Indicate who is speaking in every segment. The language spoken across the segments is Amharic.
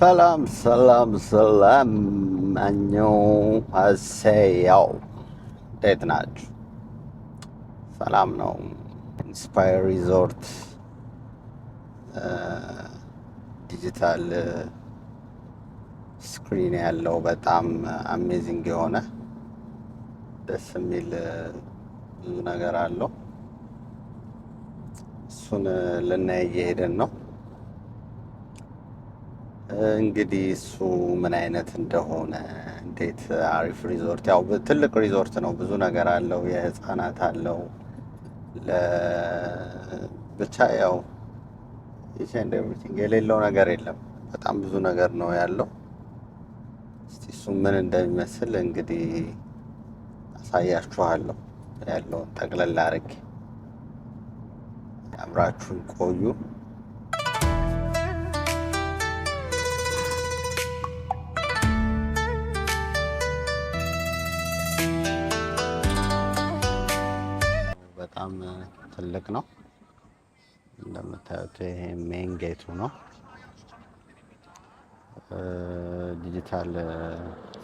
Speaker 1: ሰላም ሰላም ሰላም፣ 안녕하세요፣ እንዴት ናችሁ? ሰላም ነው። Inspire Resort digital screen ያለው በጣም amazing የሆነ ደስ የሚል ብዙ ነገር አለው። እሱን ልናይ እየሄድን ነው። እንግዲህ እሱ ምን አይነት እንደሆነ፣ እንዴት አሪፍ ሪዞርት፣ ያው ትልቅ ሪዞርት ነው። ብዙ ነገር አለው። የህፃናት አለው፣ ብቻ ያው each and everything የሌለው ነገር የለም። በጣም ብዙ ነገር ነው ያለው። እስቲ እሱ ምን እንደሚመስል እንግዲህ አሳያችኋለሁ። ያለውን ጠቅለል አድርጌ፣ አብራችሁን ቆዩ። በጣም ትልቅ ነው። እንደምታዩት ይሄ main gate ኡ ነው። Digital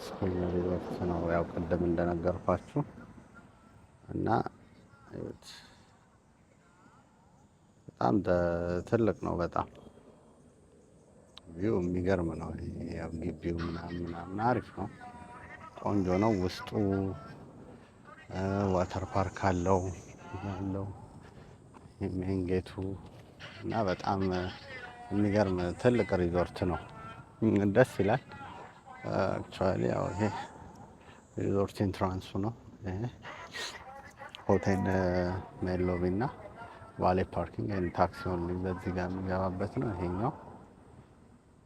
Speaker 1: screen resort ነው፣ ያው ቅድም እንደነገርኳችሁ። እና እዩት፣ በጣም ትልቅ ነው። በጣም view የሚገርም ነው። ያው ግቢው ምናምን ምናምን አሪፍ ነው፣ ቆንጆ ነው። ውስጡ water park አለው ያለው main gate ኡ እና በጣም የሚገርም ትልቅ ሪዞርት ነው። ደስ ይላል። Actually ያው ይሄ resort entrance ኡ ነው። ይሄ ሆቴል main lobby እና valet parking and taxi only በዚህ ጋር የሚገባበት ነው። ይሄኛው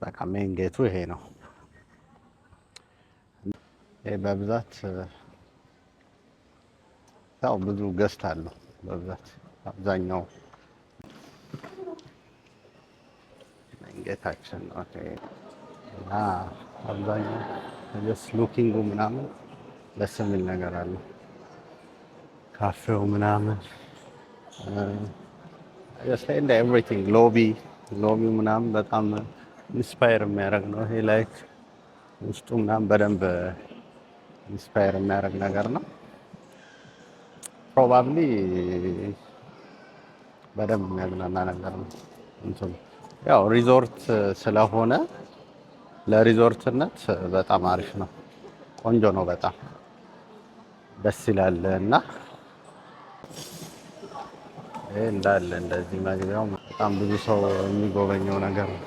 Speaker 1: በቃ main gate ኡ ይሄ ነው። ይሄ በብዛት ያው ብዙ guest አለው፣ በብዛት አብዛኛው main gate ኣችን ነው ይሄ። እና አብዛኛው just looking ኡ ምናምን ደስ የሚል ነገር አለው። ካፌው ምናምን just and everything፣ lobby ው ምናምን በጣም inspire የሚያደርግ ነው። ይሄ like ውስጡ ምናምን በደንብ inspire የሚያደርግ ነገር ነው። Probably በደንብ የሚያዝናና ነገር ነው። እንትኑ ያው ሪዞርት ስለሆነ ለሪዞርትነት በጣም አሪፍ ነው። ቆንጆ ነው። በጣም ደስ ይላል። እና ይሄ እንዳለ እንደዚህ መግቢያው በጣም ብዙ ሰው የሚጎበኘው ነገር ነው።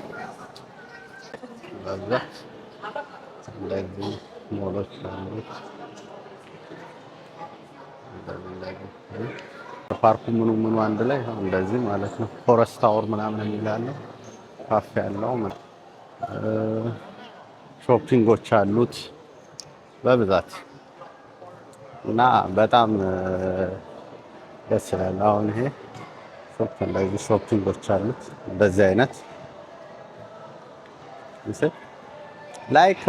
Speaker 1: በብዛት እንደዚህ ሞሎች አሉት። እንደዚህ እንደዚህ ፓርኩ ምኑ ምኑ አንድ ላይ እንደዚህ ማለት ነው። Forest Tower ምናምን የሚላለው ካፌ ያለው፣ shopping ኦች አሉት በብዛት እና በጣም ደስ ይላል። አሁን ይሄ shop እንደዚህ shopping ኦች አሉት፣ እንደዚህ አይነት like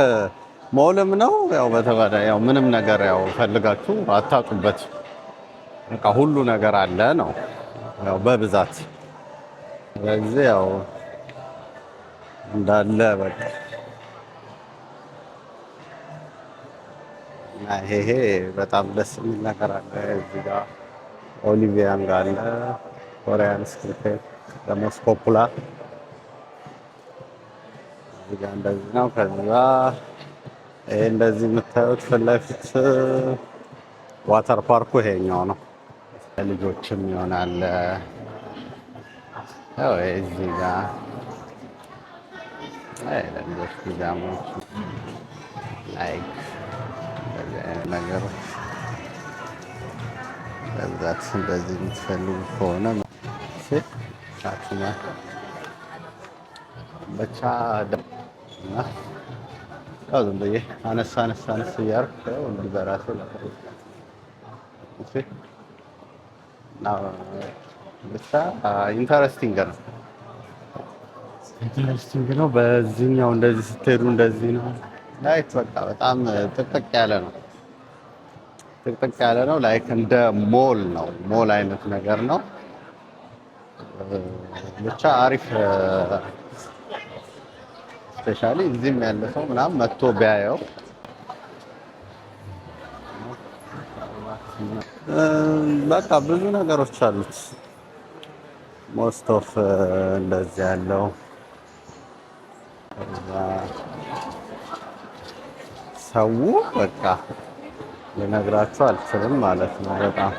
Speaker 1: mall ም ነው። ያው በተባለ ያው ምንም ነገር ያው ፈልጋችሁ አታጡበት። በቃ ሁሉ ነገር አለ ነው ያው በብዛት። ስለዚህ ያው እንዳለ በቃ እና ይሄ በጣም ደስ የሚል ነገር አለ። እዚህ ጋር Olive Young አለ፣ Korean skincare ደግሞ popular እዚህ ጋር እንደዚህ ነው። ከዛ ይሄ እንደዚህ የምታዩት ፊት ለፊት water park ኡ ይሄኛው ነው። ለልጆችም ይሆናል። ያው እዚህ ጋር አይ ለልጆች ፒጃማዎች like እንደዚህ አይነት ነገሮች በብዛት እንደዚህ የምትፈልጉ ከሆነ ቻቹማ ብቻ እና ያው ዝም ብዬ አነሳ አነሳ አነስ እያደረኩ ያው እንዲህ በራሴ እና ብቻ interesting ነው። Interesting ነው። በዚህኛው እንደዚህ ስትሄዱ እንደዚህ ነው። Like በቃ በጣም ጥቅጥቅ ያለ ነው። ጥቅጥቅ ያለ ነው። Like እንደ ሞል ነው። ሞል አይነት ነገር ነው። ብቻ አሪፍ Especially እዚህም ያለ ሰው ምናምን መጥቶ ቢያየው። በቃ ብዙ ነገሮች አሉት። Most of እንደዚህ ያለው፣ ከዛ ሰው በቃ ልነግራችሁ አልችልም ማለት ነው። በጣም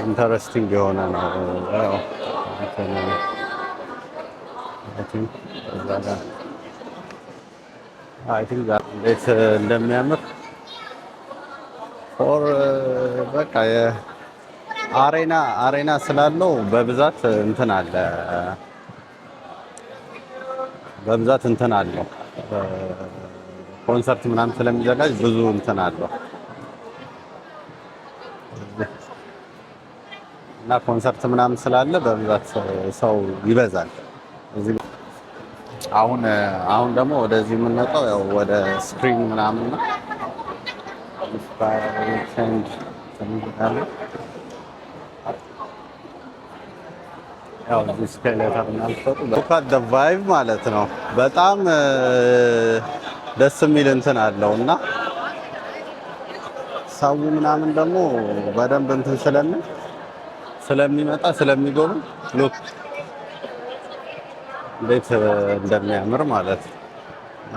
Speaker 1: interesting የሆነ ነው። ያው እንትን I think እዛ ጋር I think እንዴት እንደሚያምር for በቃ የ arena ስላለው በብዛት እንትን አለ፣ በብዛት እንትን አለው፣ ኮንሰርት ምናምን ስለሚዘጋጅ ብዙ እንትን አለው እና ኮንሰርት ምናምን ስላለ በብዛት ሰው ይበዛል። እዚህ አሁን ደግሞ ወደዚህ የምንመጣው ያው ወደ screen ምናምን ነው። Change ያለ ያው እዚህ escalator ምናምን ስትወጡ look at the vibe ማለት ነው። በጣም ደስ የሚል እንትን አለው እና ሰው ምናምን ደግሞ በደንብ እንትን ስለሚመጣ ስለሚጎበኝ look እንዴት እንደሚያምር ማለት ነው። እና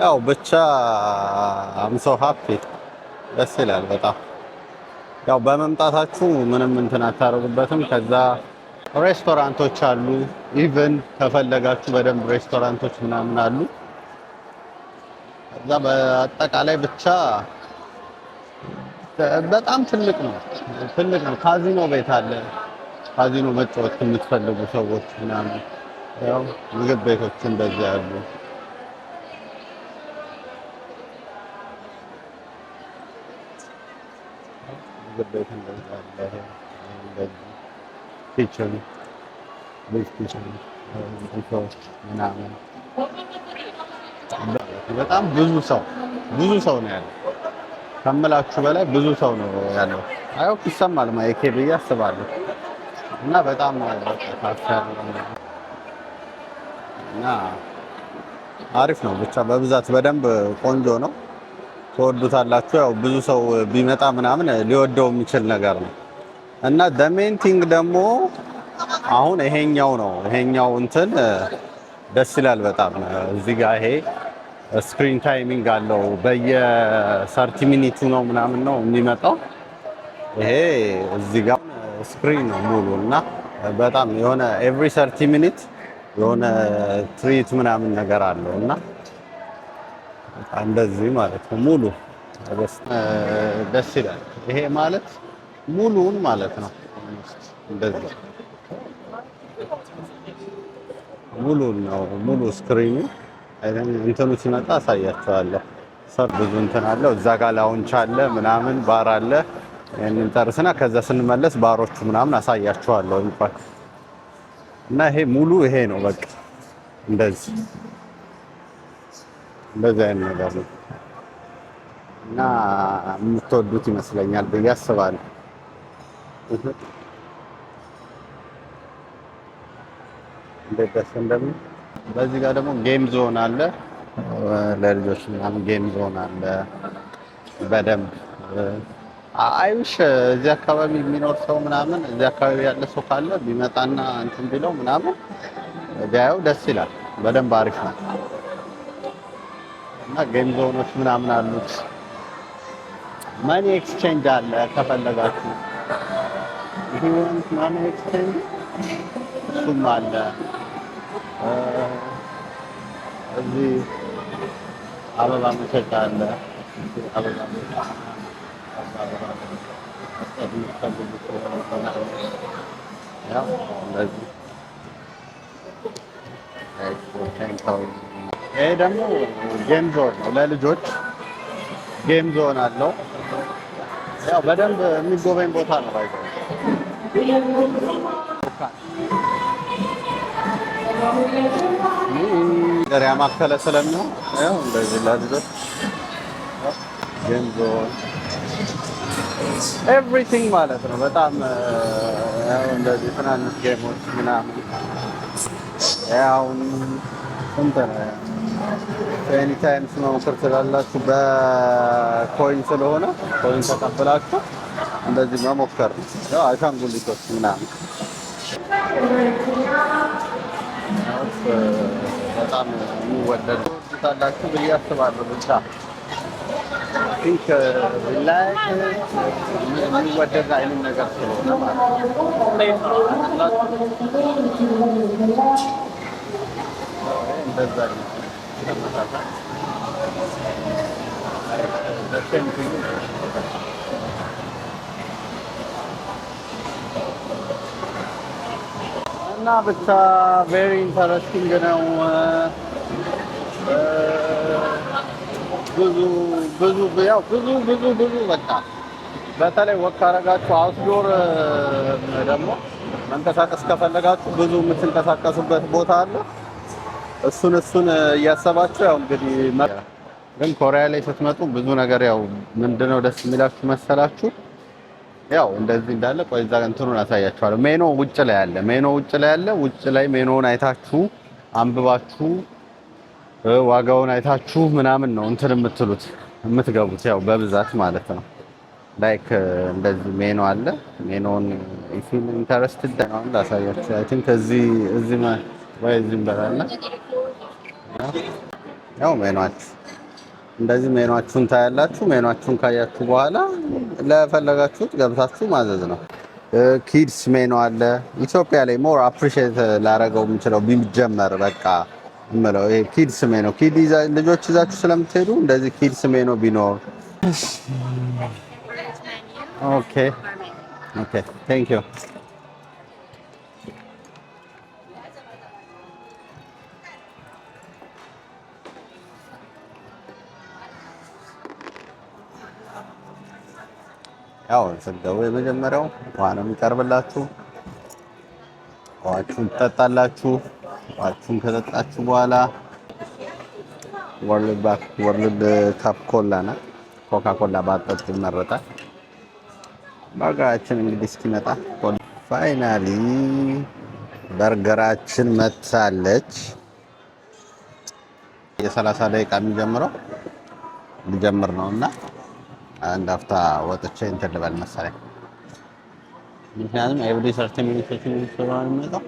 Speaker 1: ያው ብቻ I'm so happy፣ ደስ ይላል በጣም። ያው በመምጣታችሁ ምንም እንትን አታደርጉበትም። ከዛ ሬስቶራንቶች አሉ። Even ከፈለጋችሁ በደንብ ሬስቶራንቶች ምናምን አሉ። ከዛ በአጠቃላይ ብቻ በጣም ትልቅ ነው፣ ትልቅ ነው። ካዚኖ ቤት አለ። ካዚኖ መጫወት የምትፈልጉ ሰዎች ምናምን፣ ያው ምግብ ቤቶች እንደዚህ አሉ። ምግብ ቤት እንደዚህ አለ። ይሄ እንደዚህ kitchen፣ big kitchen ምናምን። በጣም ብዙ ሰው ነው ያለው። ከምላችሁ በላይ ብዙ ሰው ነው ያለው። I hope ይሰማል ማይኬ ብዬ አስባለሁ። እና በጣም በቃ ካፌ አለው እና አሪፍ ነው። ብቻ በብዛት በደንብ ቆንጆ ነው። ትወዱታላችሁ። ያው ብዙ ሰው ቢመጣ ምናምን ሊወደው የሚችል ነገር ነው። እና the main thing ደግሞ አሁን ይሄኛው ነው። ይሄኛው እንትን ደስ ይላል በጣም። እዚህ ጋር ይሄ screen timing አለው። በየ 30 minute ኡ ነው ምናምን ነው የሚመጣው። ይሄ እዚህ ጋር screen ነው ሙሉ እና በጣም የሆነ every 30 minute የሆነ ትርኢት ምናምን ነገር አለው እና እንደዚህ ማለት ነው። ሙሉ ደስ ይላል። ይሄ ማለት ሙሉውን ማለት ነው። እንደዚህ ሙሉ ነው፣ ሙሉ screen ኡ። እንትኑ ሲመጣ አሳያቸዋለሁ። ሰር ብዙ እንትን አለው። እዛ ጋር lounge አለ ምናምን፣ ባር አለ። ይሄንን ጨርስና ከዛ ስንመለስ ባሮቹ ምናምን አሳያችኋለሁ። እንኳን እና ይሄ ሙሉ ይሄ ነው፣ በቃ እንደዚህ እንደዚህ አይነት ነገር ነው እና የምትወዱት ይመስለኛል ብዬ አስባለሁ። እንዴት ደስ እንደሚል። በዚህ ጋር ደግሞ game zone አለ፣ ለልጆች ምናምን game zone አለ በደንብ። I wish እዚህ አካባቢ የሚኖር ሰው ምናምን፣ እዚህ አካባቢ ያለ ሰው ካለ ቢመጣና እንትን ቢለው ምናምን ቢያየው ደስ ይላል። በደንብ አሪፍ ነው እና game zone ኦች ምናምን አሉት። Money exchange አለ ከፈለጋችሁ፣ if you want money exchange እሱም አለ። እዚህ አበባ መሸጫ አለ። አበባ መሸጫ፣ አበባ መስጠት የምትፈልጉ ከሆነ ያው እንደዚህ። ይሄ ደግሞ game zone ነው፣ ለልጆች game zone አለው። ያው በደንብ የሚጎበኝ ቦታ ነው። ባይዘው ነገር ያማከለ ስለሚሆን ያው እንደዚህ ለልጆች game zone everything ማለት ነው። በጣም ያው እንደዚህ ትናንሽ game ኦች ምናምን። አሁን ስንት ነው? Any times መሞከር ትችላላችሁ። በ coin ስለሆነ coin ተቀብላችሁ እንደዚህ መሞከር ነው። ያው አሻንጉሊቶች ምናምን በጣም የሚወደድ ትወዱታላችሁ ብዬ አስባለሁ። ብቻ think like የሚወደድ አይነት ነገር ስለሆነ ማለት ነው። እንደዛ ነው። ተመሳሳይ the same thing. እና ብቻ very interesting ነው። ብዙ ብዙ ያው ብዙ ብዙ ብዙ በቃ በተለይ walk ካረጋችሁ outdoor ደግሞ መንቀሳቀስ ከፈለጋችሁ ብዙ የምትንቀሳቀሱበት ቦታ አለ። እሱን እያሰባችሁ ያው እንግዲህ ግን ኮሪያ ላይ ስትመጡ ብዙ ነገር ያው ምንድነው ደስ የሚላችሁ መሰላችሁ? ያው እንደዚህ እንዳለ ቆይ እዛ እንትኑን አሳያችኋለሁ። ሜኖ ውጭ ላይ አለ። ሜኖ ውጭ ላይ አለ። ውጭ ላይ ሜኖውን አይታችሁ አንብባችሁ ዋጋውን አይታችሁ ምናምን ነው እንትን የምትሉት የምትገቡት፣ ያው በብዛት ማለት ነው። Like እንደዚህ ሜኖ አለ። Menu ውን if you interested ነው ላሳያችሁ። I think እዚህ ወይ እዚህ እንበላለን። ያው ሜኗችሁ እንደዚህ ሜኗችሁን ታያላችሁ። ሜኗችሁን ካያችሁ በኋላ ለፈለጋችሁት ገብታችሁ ማዘዝ ነው። Kids menu አለ። ኢትዮጵያ ላይ more appreciate ላረገው የምችለው ቢጀመር በቃ እምለው ይሄ kids menu kid ልጆች ይዛችሁ ስለምትሄዱ እንደዚህ kids menu ቢኖር። Okay, thank you። ያው ስትገቡ የመጀመሪያው ውሃ ነው የሚቀርብላችሁ። ውሃችሁን ትጠጣላችሁ። ውሃችሁን ከጠጣችሁ በኋላ World Cup ኮላ ናት። ኮካ ኮላ ባትጠጡ ይመረጣል። በርገራችን እንግዲህ እስኪመጣ finally በርገራችን መጥታለች። የ30 ደቂቃ የሚጀምረው ሊጀምር ነው እና አንድ አፍታ ወጥቼ እንትን ልበል መሰለኝ። ምክንያቱም every 30 minute ስለሆነ የሚመጣው።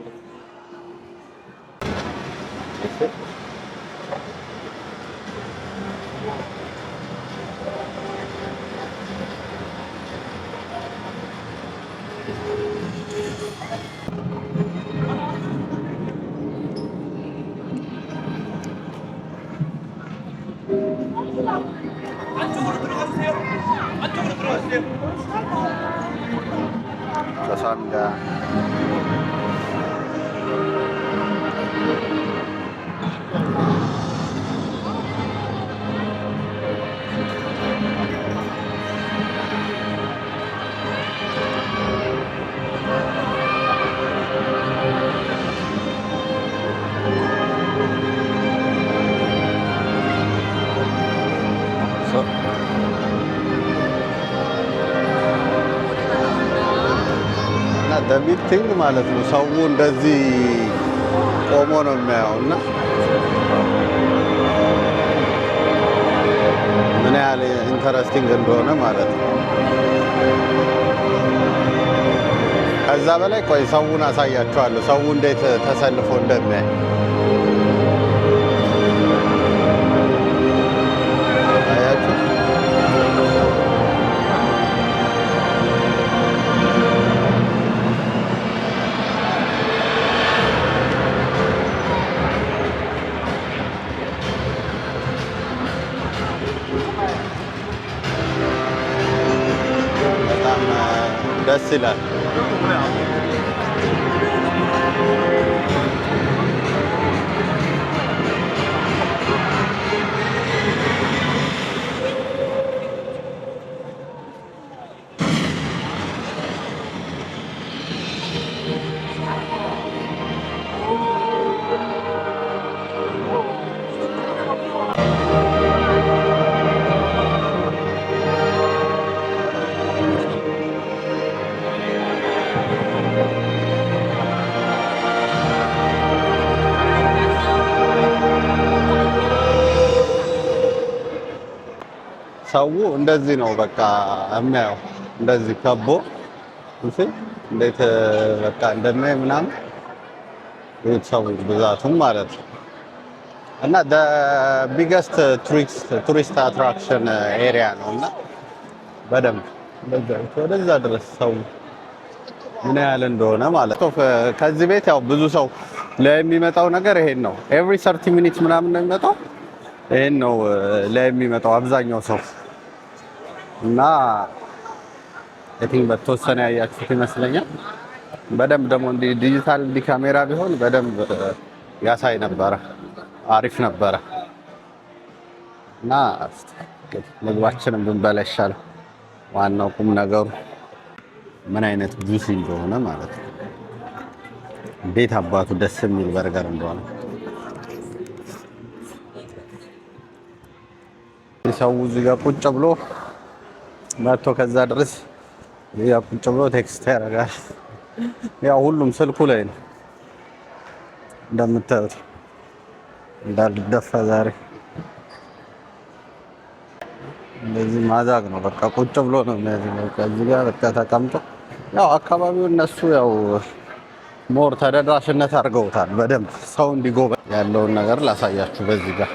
Speaker 2: 안쪽으로 들어가주세요. 안쪽으로 들어가주세요.
Speaker 1: 죄송합니다. እና the big thing ማለት ነው ሰው እንደዚህ ቆሞ ነው የሚያየው እና ምን ያህል interesting እንደሆነ ማለት ነው። ከዛ በላይ ቆይ ሰውን አሳያችኋለሁ፣ ሰው እንዴት ተሰልፎ እንደሚያይ አያችሁ። በጣም ደስ ይላል። ሰው እንደዚህ ነው በቃ የሚያየው፣ እንደዚህ ከቦ እንሲ እንዴት በቃ እንደሚያይ ምናምን ሰው ብዛቱም ማለት ነው። እና biggest tourist attraction area ነው። እና በደንብ ወደዛ ድረስ ሰው ምን ያህል እንደሆነ ማለት ነው። ከዚህ ቤት ያው ብዙ ሰው ለሚመጣው ነገር ይሄን ነው። Every 30 minute ምናምን ነው የሚመጣው። ይሄን ነው ለሚመጣው አብዛኛው ሰው። እና I think በተወሰነ ያያችሁት ይመስለኛል። በደንብ ደግሞ እንዲህ ዲጂታል እንዲህ ካሜራ ቢሆን በደንብ ያሳይ ነበረ፣ አሪፍ ነበረ። እና እስቲ ምግባችንን ብንበላ ይሻላል። ዋናው ቁም ነገሩ ምን አይነት juicy እንደሆነ ማለት ነው። እንዴት አባቱ ደስ የሚል በርገር እንደሆነ። ሰው እዚህ ጋር ቁጭ ብሎ መጥቶ ከዛ ድረስ እዚህ ጋር ቁጭ ብሎ text ያደርጋል። ያው ሁሉም ስልኩ ላይ ነው እንደምታዩት። እንዳልደፋ ዛሬ እንደዚህ ማዛግ ነው። በቃ ቁጭ ብሎ ነው የሚያዝነው። በቃ እዚህ ጋር በቃ ተቀምጦ ያው አካባቢው እነሱ ያው more ተደራሽነት አድርገውታል። በደንብ ሰው እንዲጎበኝ ያለውን ነገር ላሳያችሁ በዚህ ጋር።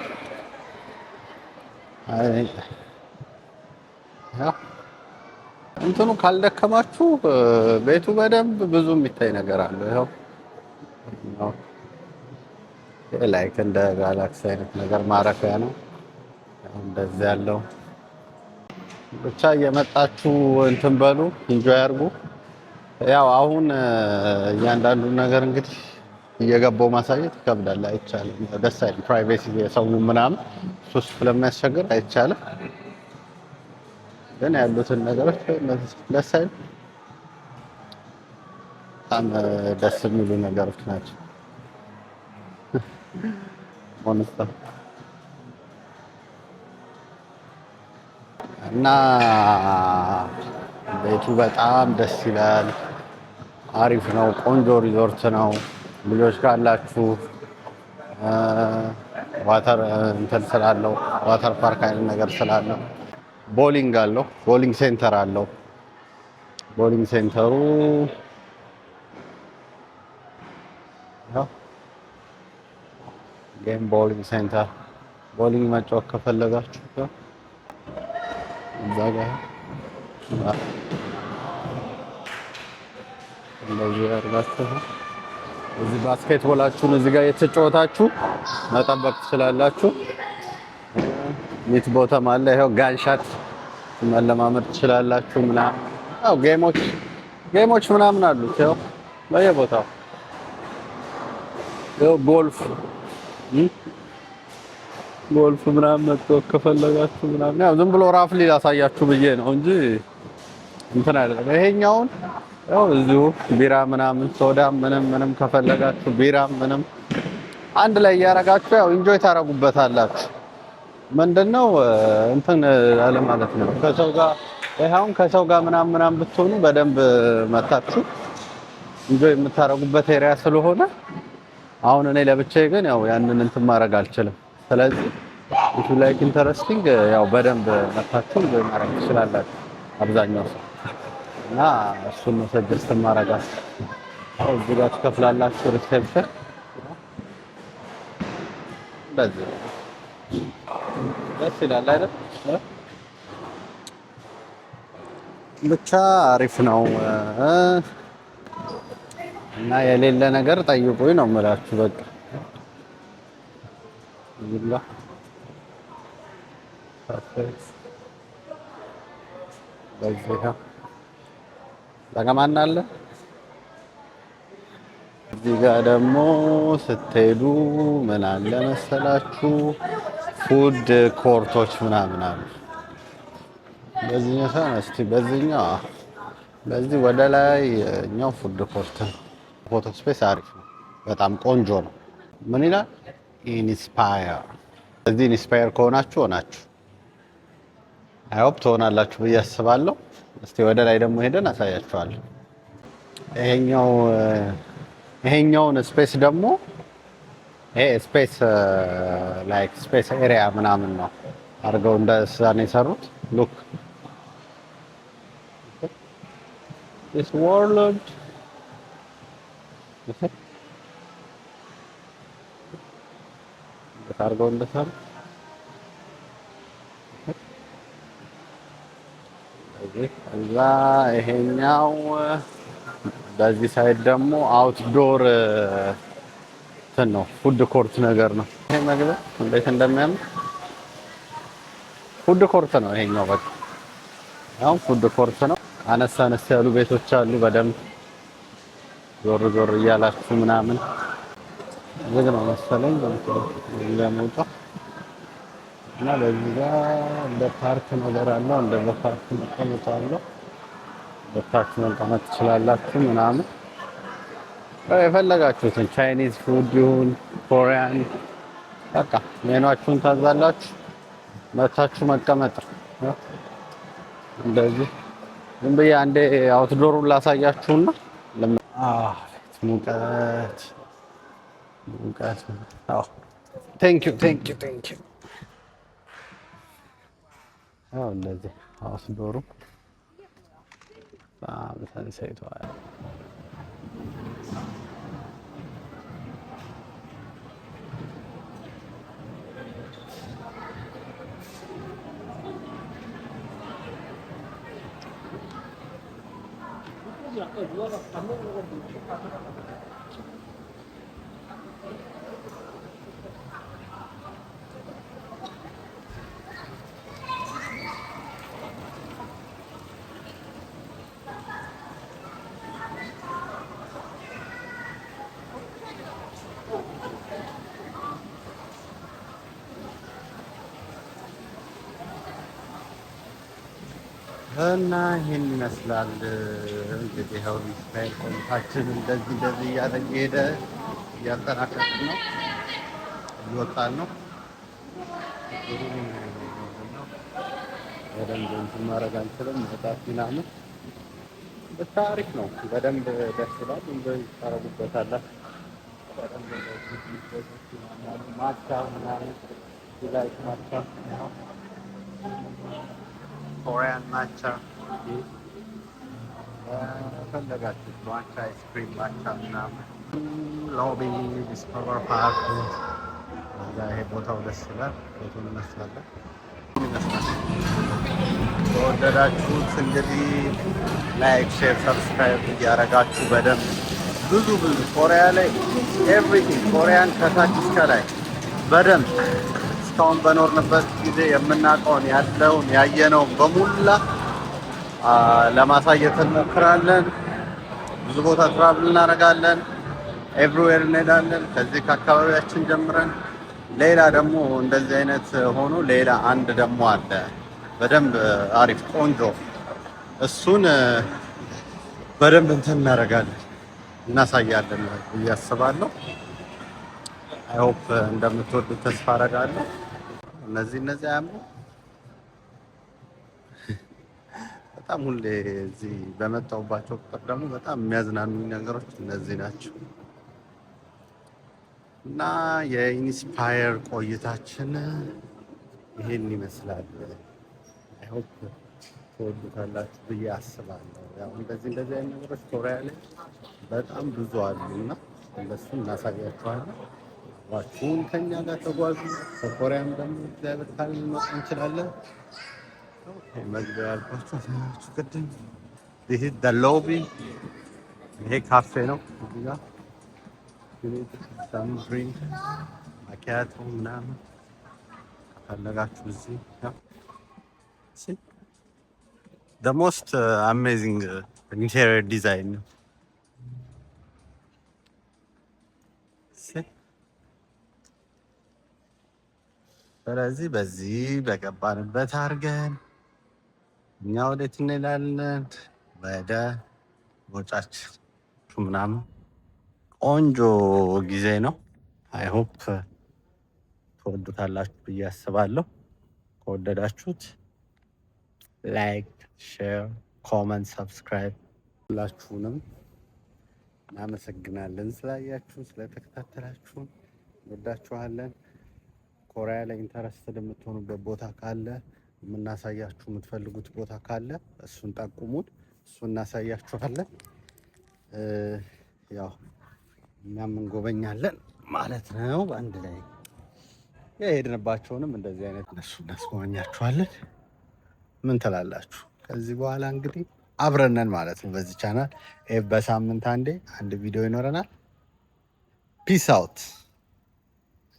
Speaker 1: አይ ያው እንትኑ ካልደከማችሁ ቤቱ በደንብ ብዙ የሚታይ ነገር አለው። ይኸው like እንደ ጋላክሲ አይነት ነገር ማረፊያ ነው። ያው እንደዚህ ያለው ብቻ እየመጣችሁ እንትን በሉ፣ enjoy አድርጉ። ያው አሁን እያንዳንዱን ነገር እንግዲህ እየገባው ማሳየት ይከብዳል፣ አይቻልም። ያው ደስ አይልም። Privacy የሰው ምናምን እሱ ስለሚያስቸግር አይቻልም። ግን ያሉትን ነገሮች ደስ አይልም። በጣም ደስ የሚሉ ነገሮች ናቸው። Monster እና ቤቱ በጣም ደስ ይላል። አሪፍ ነው። ቆንጆ ሪዞርት ነው። ልጆች ካላችሁ water እንትን ስላለው፣ water park አይነት ነገር ስላለው፣ ቦሊንግ አለው። Bowling center አለው። Bowling center ኡ ያው game bowling center፣ bowling መጫወት ከፈለጋችሁ እዛ ጋር እንደዚህ አድርጋችሁ እዚህ basketball ኣችሁን እዚህ ጋር የተጫወታችሁ መጠበቅ ትችላላችሁ። Meet ቦታም አለ። ይኸው gunshot መለማመድ ትችላላችሁ ምናምን። ያው game ኦች ምናምን አሉት። ይኸው በየቦታው ይኸው ጎልፍ ምናምን መጫወት ከፈለጋችሁ ምናምን። ያው ዝም ብሎ roughly ላሳያችሁ ብዬ ነው እንጂ እንትን አይደለም። ይሄኛውን ያው እዚሁ ቢራ ምናምን ሶዳ ምንም ምንም ከፈለጋችሁ ቢራ ምንም አንድ ላይ እያረጋችሁ ያው enjoy ታረጉበታላችሁ። ምንድነው እንትን አለ ማለት ነው። ከሰው ጋር ይሄውን ከሰው ጋር ምናምን ምናምን ብትሆኑ በደንብ መታችሁ enjoy የምታረጉበት area ስለሆነ አሁን እኔ ለብቻዬ ግን ያው ያንን እንትን ማድረግ አልችልም። ስለዚህ if you like interesting ያው በደንብ መታችሁ enjoy ማድረግ ትችላላችሁ አብዛኛው ሰው። እና እሱን ነው suggest ማድረጋችሁ። አሁን እዚህ ጋር ትከፍላላችሁ reception እንደዚህ ነው። ደስ ይላል አይደል? ብቻ አሪፍ ነው እና የሌለ ነገር ጠይቁኝ ነው የምላችሁ። በቃ እዚህ ጋር perfect። በዚህ ጋር ማን አለ? እዚህ ጋር ደግሞ ስትሄዱ ምን አለ መሰላችሁ? Food court ኦች ምናምን አሉ። በዚህኛው ሳይሆን እስቲ በዚህኛው በዚህ ወደ ላይ እኛው food court ነው። Photo space አሪፍ ነው፣ በጣም ቆንጆ ነው። ምን ይላል? Inspire። እዚህ inspire ከሆናችሁ ሆናችሁ፣ I hope ትሆናላችሁ ብዬ አስባለሁ። እስቲ ወደ ላይ ደግሞ ሄደን አሳያችኋለሁ። ይሄኛውን space ደግሞ ይሄ space like space area ምናምን ነው። አድርገው እንደዛ ነው የሰሩት። Look, this world እንዴት አድርገው እንደሰሩት። እዛ ይሄኛው በዚህ side ደግሞ outdoor እንትን ነው፣ food court ነገር ነው። ይሄ መግቢያ እንዴት እንደሚያምር! Food court ነው ይሄኛው። በቃ አሁን food court ነው። አነስ አነስ ያሉ ቤቶች አሉ። በደንብ ዞር ዞር እያላችሁ ምናምን። ዝግ ነው መሰለኝ ለመውጣ። እና በዚህ ጋር እንደ ፓርክ ነገር አለው። እንደ በፓርክ መቀመጫ አለው። በፓርክ መቀመጥ ትችላላችሁ ምናምን፣ የፈለጋችሁትን Chinese food ይሁን Korean በቃ ሜኗችሁን ታዛላችሁ፣ መታችሁ መቀመጥ ነው። እንደዚህ ዝም ብዬ አንዴ outdoor ኡን ላሳያችሁና ሙቀት ሙቀት። Thank you, thank you, thank you። አዎ፣ እንደዚህ outdoor ኡ በጣም sunset ኡ።
Speaker 2: 아까 누나가 밥 먹는 거
Speaker 1: እና ይህን ይመስላል እንግዲህ። ይኸው ኢንስፓየር ቆይታችን እንደዚህ እንደዚህ እያለ እየሄደ እያጠናቀቅን ነው፣ እየወጣን ነው። በደንብ እንትን ማድረግ አንችልም፣ መውጣት ምናምን። ብቻ አሪፍ ነው። በደንብ ደስ ይላል። Enjoy ታደርጉበታላችሁ። በደንብ እንደዚህ ቤቶች ምናምን አሉ። Matcha ምናምን፣ like matcha፣ Korean matcha፣ ፈለጋችሁት matcha፣ ice cream matcha ምናምን። Lobby Discover Park እዛ ይሄ ቦታው ደስ ይላል። ፎቶ እንነሳለን ይመስላል። ከወደዳችሁት እንግዲህ like፣ share፣ subscribe እያደረጋችሁ በደንብ ብዙ ብዙ ኮሪያ ላይ everything፣ ኮሪያን ከታች እስከ ላይ በደንብ እስካሁን በኖርንበት ጊዜ የምናውቀውን፣ ያለውን፣ ያየነውን በሙላ ለማሳየት እንሞክራለን። ብዙ ቦታ travel እናደርጋለን። Everywhere እንሄዳለን። ከዚህ ከአካባቢያችን ጀምረን ሌላ ደግሞ እንደዚህ አይነት ሆኖ ሌላ አንድ ደግሞ አለ፣ በደንብ አሪፍ ቆንጆ፣ እሱን በደንብ እንትን እናደርጋለን፣ እናሳያለን ብዬ አስባለሁ። I hope እንደምትወዱት ተስፋ አደርጋለሁ። እነዚህ አያምሩ? በጣም ሁሌ እዚህ በመጣሁባቸው ቁጥር ደግሞ በጣም የሚያዝናኑኝ ነገሮች እነዚህ ናቸው። እና የኢንስፓየር ቆይታችን ይሄን ይመስላል። I hope ትወዱታላችሁ ብዬ አስባለሁ። ያው እንደዚህ እንደዚህ አይነት ነገሮች ኮሪያ ላይ በጣም ብዙ አሉ እና እነሱን እናሳያችኋለን። አብራችሁን ከኛ ጋር ተጓዙ። ከኮሪያም ደግሞ እግዚአብሔር ካለ ልንወጣ እንችላለን። መግቢያ ያልኳችሁ አሳያችሁ ቅድም። This is the lobby። ይሄ ካፌ ነው። እዚህ ጋር some drink፣ ማኪያቶ ምናምን ከፈለጋችሁ እዚህ። The most amazing interior design ነው። See? ስለዚህ በዚህ በገባንበት አድርገን እኛ ወዴት እንሄዳለን? ወደ ቦጫችን ምናምን። ቆንጆ ጊዜ ነው። I hope ትወዱታላችሁ ብዬ አስባለሁ። ከወደዳችሁት like፣ share፣ comment፣ subscribe። ሁላችሁንም እናመሰግናለን ስላያችሁን፣ ስለተከታተላችሁን። እንወዳችኋለን። ኮሪያ ላይ interested የምትሆኑበት ቦታ ካለ፣ የምናሳያችሁ የምትፈልጉት ቦታ ካለ እሱን ጠቁሙን፣ እሱን እናሳያችኋለን። ያው እኛም እንጎበኛለን ማለት ነው። በአንድ ላይ የሄድንባቸውንም እንደዚህ አይነት እነሱ እናስጎበኛችኋለን። ምን ትላላችሁ? ከዚህ በኋላ እንግዲህ አብረነን ማለት ነው። በዚህ ቻናል በሳምንት አንዴ አንድ ቪዲዮ ይኖረናል። Peace out.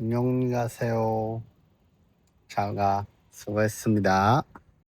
Speaker 1: 안녕히 가세요. 잘 가. 수고했습니다.